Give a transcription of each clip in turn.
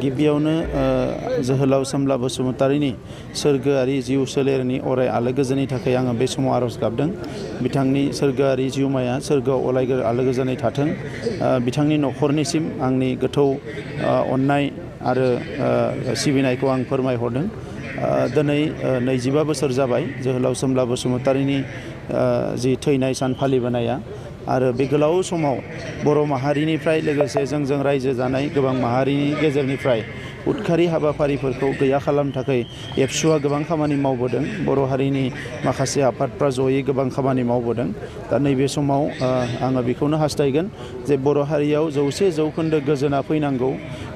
गिबियावनो जोहोलाव सोमब्ला बसुमतारीनि सोरगोआरि जिउ सोलेरनि अराय आलो गोजोननि थाखाय आङो बे समाव आर'ज गाबदों। बिथांनि सोरगोआरि जिउमाया सोरगोआव अराय आलो गोजोनै थाथों। बिथांनि न'खरनिसिम आंनि गोथौ अननाय आरो सिबिनायखौ आं फोरमायहरदों। दिनै 25 बोसोर जाबाय जोहोलाव सोमब्ला बसुमतारीनि जि थैनाय सान फालिबोनाया आरो बे गोलाव समाव बर' माहारिनिफ्राय लोगोसे जोंजों रायजो जानाय गोबां माहारिनि गेजेरनिफ्राय उदखारि हाबाफारिफोरखौ गैया खालामनो थाखाय एबसुआ गोबां खामानि मावबोदों। बर' हारिनि माखासे आफादफ्रा जयै गोबां खामानि मावबोदों। दा नैबे समाव आङो बेखौनो हास्थायगोन जे बर' हारियाव 100% गोजोना फैनांगौ,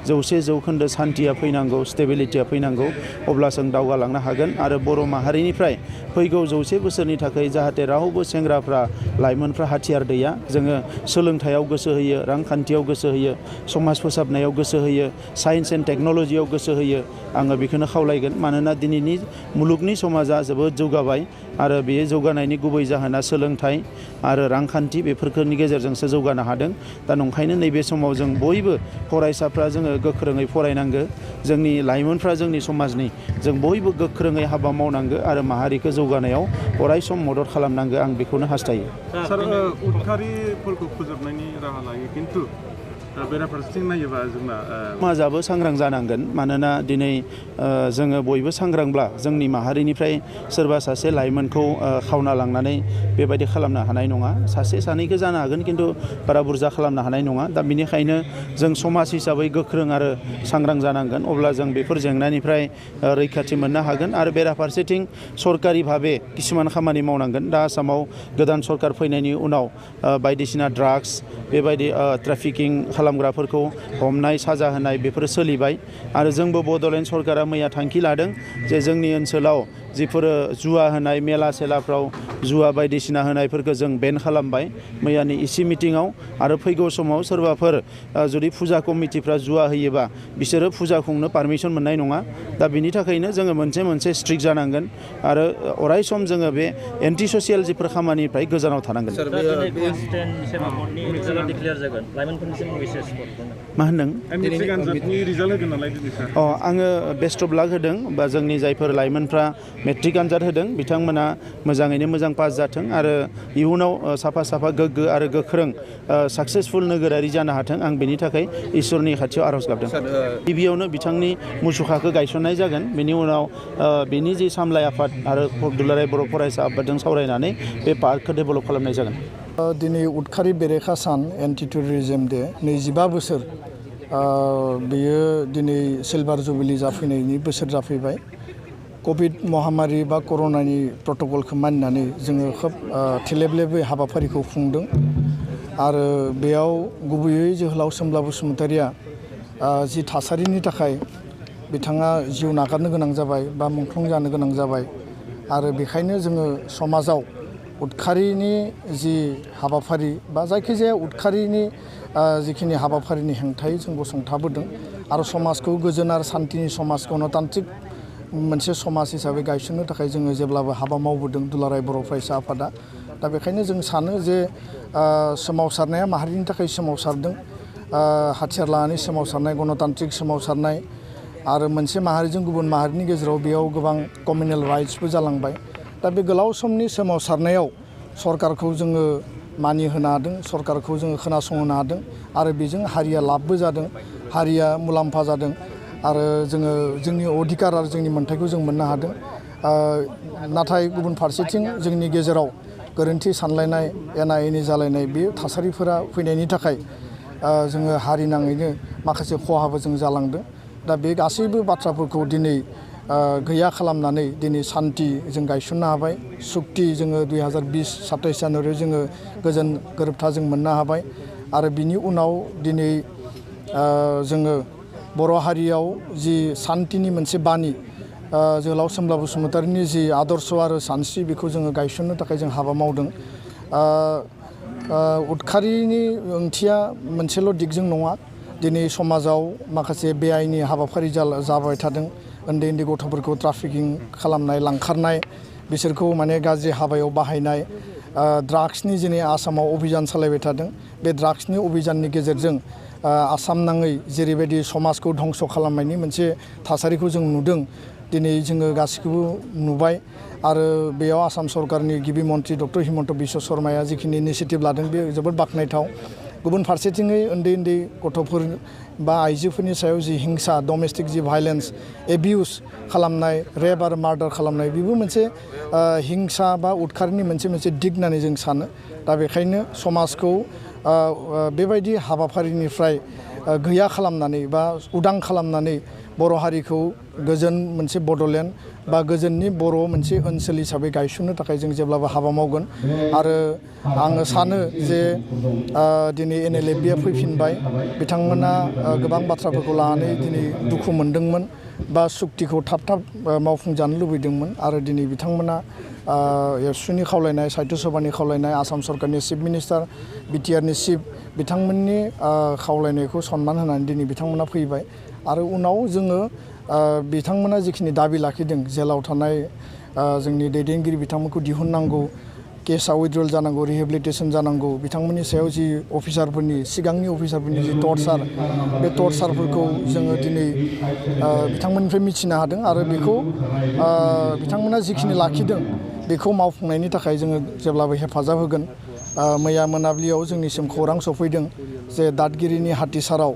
100% सान्थिया फैनांगौ, स्टेबिलिटिया फैनांगौ, अब्ला जों दावगालांनो हागोन। आरो बर' माहारिनिफ्राय फैगौ 100 बोसोरनि थाखाय जाहाथे रावबो सेंग्राफ्रा लाइमोनफ्रा हाथियार दैया, जोङो सोलोंथायाव गोसो होयो, रांखान्थियाव गोसो होयो, समाज फोसाबनायाव गोसो होयो, साइन्स एन्ड टेक्न'लजियाव गोसो होयो। आङो बेखौनो खावलायगोन। मानोना दिनैनि मुलुगनि समाजा जोबोद जौगाबाय आरो बे जौगानायनि गुबै जाहोना सोलोंथाइ आरो रांखान्थि बेफोरनि गेजेरजोंसो जौगानो हादों। दा नंखायनो नैबे समाव जों बयबो फरायसाफ्रा जोङो गोख्रोङै फरायनांगो। जोंनि लाइमोनफ्रा जोंनि समाजनि जों बयबो गोख्रोङै हाबा मावनांगो आरो माहारिखौ जौगानायाव अराय सम मदद खालामनांगो। आं बेखौनो हास्थायो। सार उदखारिफोरखौ फोजोबनायनि राहा लायो, खिन्थु बेराफारसेथिं नायोबा जोंना समाजाबो सांग्रां जानांगोन। मानोना दिनै जोङो बयबो सांग्रांब्ला जोंनि माहारिनिफ्राय सोरबा सासे लाइमोनखौ खावना लांनानै बेबायदि खालामनो हानाय नङा। सासे सानैखौ जानो हागोन, खिन्थु बारा बुरजा खालामनो हानाय नङा। दा बेनिखायनो जों समाज हिसाबै गोख्रों आरो सांग्रां जानांगोन। अब्ला जों बेफोर जेंनानिफ्राय रैखाथि मोननो हागोन। आरो बेराफारसेथिं सरकारि भाबे किसुमान खामानि मावनांगोन। दा आसामाव गोदान सरकार फैनायनि उनाव बायदिसिना ड्राग्स बेबायदि ट्राफिकिं खालामग्राफोरखौ हमनाय साजा होनाय बेफोरो सोलिबाय। आरो जोंबो बड'लेण्ड सरकारा मैया थांखि लादों जे जोंनि ओनसोलाव जिफोरो जुवा होनाय मेला सेलाफ्राव जुवा बायदिसिना होनायफोरखौ जों बेन खालामबाय मैयानि इसि मिटिङाव। आरो फैगौ समाव सोरबाफोर जुदि फुजा कमिटिफ्रा जुवा होयोबा बिसोरो फुजा खुंनो पारमिसन मोननाय नङा। दा बिनि थाखायनो जोङो मोनसे स्ट्रिक्ट जानांगोन आरो अराय सम जोङो बे एन्टि ससियेल जिफोर खामानिनिफ्राय गोजानाव थानांगोन। मा होनदों? आङो बेस्ट अफ लाक होदों। बा जोंनि जायफोर लाइमोनफ्रा मेट्रिक आनजाद होदों बिथांमोना मोजाङैनो मोजां पास जाथों आरो इयुनाव साफा गोग्गो आरो गोख्रों साक्सेसफुल नोगोरारि जानो हाथों। आं बेनि थाखाय इसोरनि खाथियाव आर'ज गाबदों। गिबियावनो बिथांनि मुसुखाखौ गायसननाय जागोन। बेनि उनाव बिनि जि सामलाय आफाद आरो दुलाराय बर' फरायसा आफादजों सावरायनानै बे पार्कखौ डेभेलप खालामनाय जागोन। दिनै उदखारि बेरेखा सान एन्टि टेररिज्म डे 25 बोसोर बेयो दिनै सिलभार जुबिलि जाफैनायनि बोसोर जाफैबाय। कभिड महामारि बा कर'नानि प्रट'कलखौ मानिनानै जोङो खोब थेलेबलेबै हाबाफारिखौ खुंदों। आरो बेयाव गुबैयै जोहोलाव सोमब्ला बसुमतारीया जि थासारिनि थाखाय बिथाङा जिउ नागारनो गोनां जाबाय बा मुंख्लं जानो गोनां जाबाय। आरो बेखायनो जोङो समाजाव उदखारिनि जि हाबाफारि बा जायखिजाया उदखारिनि जिखिनि हाबाफारिनि हेंथायै जों गसंथाबोदों आरो समाजखौ गोजोन आरो सान्थिनि समाज गणतान्त्रिक मोनसे समाज हिसाबै गायसननो थाखाय जोङो जेब्लाबो हाबा मावबोदों दुलाराय बर' फरायसा आफादा। दा बेखायनो जों सानो जे सोमावसारनाया माहारिनि थाखाय सोमावसारदों। हाथियार लानानै सोमावसारनाय, गणतान्त्रिक सोमावसारनाय आरो मोनसे माहारिजों गुबुन माहारिनि गेजेराव बेयाव गोबां कमिउनेल राइट्सबो जालांबाय। दा बे गोलाव समनि सोमावसारनायाव सरकारखौ जोङो मानिहोनो हादों, सरकारखौ जोङो खोनासंहोनो हादों आरो बेजों हारिया लाबबो जादों, हारिया मुलाम्फा जादों आरो जोङो जोंनि अधिकार आरो जोंनि मोन्थायखौ जों मोननो हादों। नाथाय गुबुन फारसेथिं जोंनि गेजेराव गोरोन्थि सानलायनाय, एना एनि जालायनाय बे थासारिफोरा फैनायनि थाखाय जोङो हारि नाङैनो माखासे खहाबो जों जालांदों। दा बे गासैबो बाथ्राफोरखौ दिनै गैया खालामनानै दिनै सान्थि जों गायसननो हाबाय। सुक्ति जोङो 2020-27 जानुवारियाव जोङो गोजोन गोरोबथा जों मोननो हाबाय। आरो बिनि उनाव दिनै जोङो बर' हारियाव जि सान्थिनि मोनसे बानि जोहोलाव सोमब्ला बसुमतारीनि जि आदर्श आरो सानस्रि बेखौ जोङो गायसननो थाखाय जों हाबा मावदों। उदखारिनि ओंथिया मोनसेल' दिगजों नङा। दिनै समाजाव माखासे बेआइनि हाबाफारि जाबाय थादों। उन्दै गथ'फोरखौ ट्राफिकिं खालामनाय, लांखारनाय, बिसोरखौ माने गाज्रि हाबायाव बाहायनाय, ड्राग्सनि दिनै आसामाव अभियान सालायबाय थादों। बे ड्राग्सनि अभियाननि गेजेरजों आसाम नाङै जेरैबायदि समाजखौ धंस खालामनायनि मोनसे थासारिखौ जों नुदों दिनै जोङो गासिखौबो नुबाय आरो बेयाव आसाम सरकारनि गिबि मन्थ्रि डक्टर हिमन्त बिश्व शर्माया जिखिनि इनिसिएटिभ लादों बे जोबोद बाख्नायथाव गुबुन फारसेथिङै उन्दै उन्दै गथ'फोर बा आइजोफोरनि सायाव जि हिंसा डमेस्टिक जि भायलेन्स एबिउस खालामनाय रेप आरो मार्डार खालामनाय बेबो मोनसे हिंसा बा उदखारिनि मोनसे दिग होननानै जों सानो दा बेखायनो समाजखौ बेबायदि हाबाफारिनिफ्राय गैया खालामनानै बा उदां खालामनानै बर' हारिखौ गोजोन मोनसे बड'लेण्ड बा गोजोननि बर' मोनसे ओनसोल हिसाबै गायसननो थाखाय जों जेब्लाबो हाबा मावगोन आरो आङो सानो जे दिनै NLFB फैफिनबाय बिथांमोना गोबां बाथ्राफोरखौ लानानै दिनै दुखु मोनदोंमोन बा सुक्तिखौ थाब मावफुंजानो लुबैदोंमोन आरो दिनै बिथांमोना एबसुनि खावलायनाय साहित्य सभानि खावलायनाय आसाम सरकारनि चिफ मिनिस्टार BTRनि चिफ बिथांमोननि खावलायनायखौ सनमान होनानै दिनै बिथांमोना फैबाय आरो उनाव जोङो बिथांमोना जिखिनि दाबि लाखिदों जेलाव थानाय जोंनि दैदेनगिरि बिथांमोनखौ दिहुननांगौ केसआ उइथड्रल जानांगौ रिहेबिलिटेसन जानांगौ बिथांमोननि सायाव जि अफिसारफोरनि सिगांनि अफिसारफोरनि जि टर्चार बे टर्चारफोरखौ जोङो दिनै बिथांमोननिफ्राय मिथिनो हादों आरो बेखौ बिथांमोना जिखिनि लाखिदों बेखौ मावफुंनायनि थाखाय जोङो जेब्लाबो हेफाजाब होगोन मैया मोनाबिलियाव जोंनिसिम खौरां सफैदों जे दादगिरिनि हाथिसाराव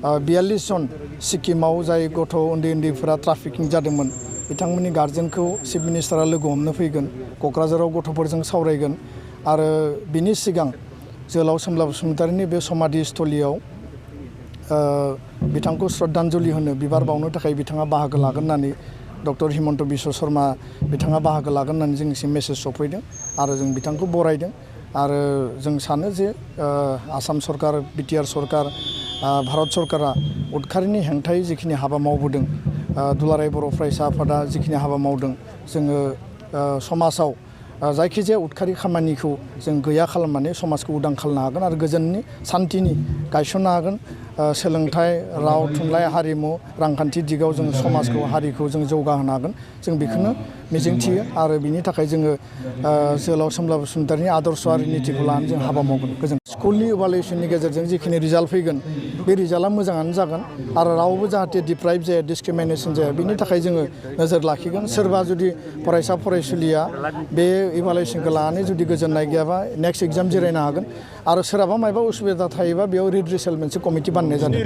42 जन सिक्किमाव जाय गथ' उन्दैफोरा ट्राफिकिं जादोंमोन बिथांमोननि गार्जेनखौ चिफ मिनिस्टारा लोगो हमनो फैगोन क'क्राझाराव गथ'फोरजों सावरायगोन आरो बिनि सिगां जोहोलाव सोमब्ला बसुमतारीनि बे समाधिस्थलियाव बिथांखौ श्रद्धान्जलि होनो बिबार बावनो थाखाय बिथाङा बाहागो लागोन होननानै डक्टर हिमन्त बिश्व शर्मा बिथाङा बाहागो लागोन होननानै जोंनिसिम मेसेज सफैदों आरो जों बिथांखौ बरायदों आरो जों सानो जे आसाम सरकार BTR सरकार भारत सरकारा उदखारिनि हेंथायै जिखिनि हाबा मावबोदों दुलाराय बर' फरायसा आफादा जिखिनि हाबा मावदों जोङो समाजाव जायखिजाया उदखारि खामानिखौ जों गैया खालामनानै समाजखौ उदां खालामनो हागोन आरो गोजोननि सान्थिनि गायसननो हागोन सोलोंथाइ राव थुनलाइ हारिमु रांखान्थि दिगाव जों समाजखौ हारिखौ जों जौगाहोनो हागोन जों बेखौनो मिजिंथियो आरो बिनि थाखाय जोङो जोहोलाव सोमब्ला बसुमतारीनि आदर्श आरो नितिखौ लानानै जों हाबा मावगोन गोजोन स्कुलनि इभालुएसननि गेजेरजों जिखिनि रिजाल्ट फैगोन बे रिजाल्टआ मोजाङानो जागोन आरो रावबो जाहाथे डिप्राइभ जाया डिसक्रिमिनेसन जाया बिनि थाखाय जोङो नोजोर लाखिगोन सोरबा जुदि फरायसा फरायसुलिया बे इभालुएसनखौ लानानै जुदि गोजोननाय गैयाबा नेक्स्ट एग्जाम जिरायनो हागोन आरो सोरहाबा मायबा उसुबिदा थायोबा बेयाव रिड्रेसेल मोनसे कमिटि बानायनाय जादों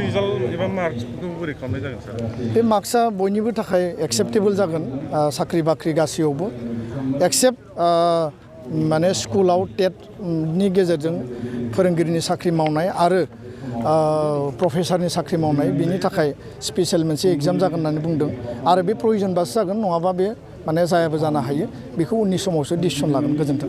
बे मार्क्सआ बयनिबो थाखाय एक्सेप्टेबल जागोन साख्रि बाख्रि गासैयावबो एक्सेप्ट माने स्कुलाव टेटनि गेजेरजों फोरोंगिरिनि साख्रि मावनाय आरो प्रफेसारनि साख्रि मावनाय बिनि थाखाय स्पेसियेल मोनसे एग्जाम जागोन होननानै बुंदों आरो बे प्रयजनबासो जागोन नङाबा बे माने जायाबो जानो हायो बेखौ उननि समावसो डिसिसन लागोन गोजोन्थों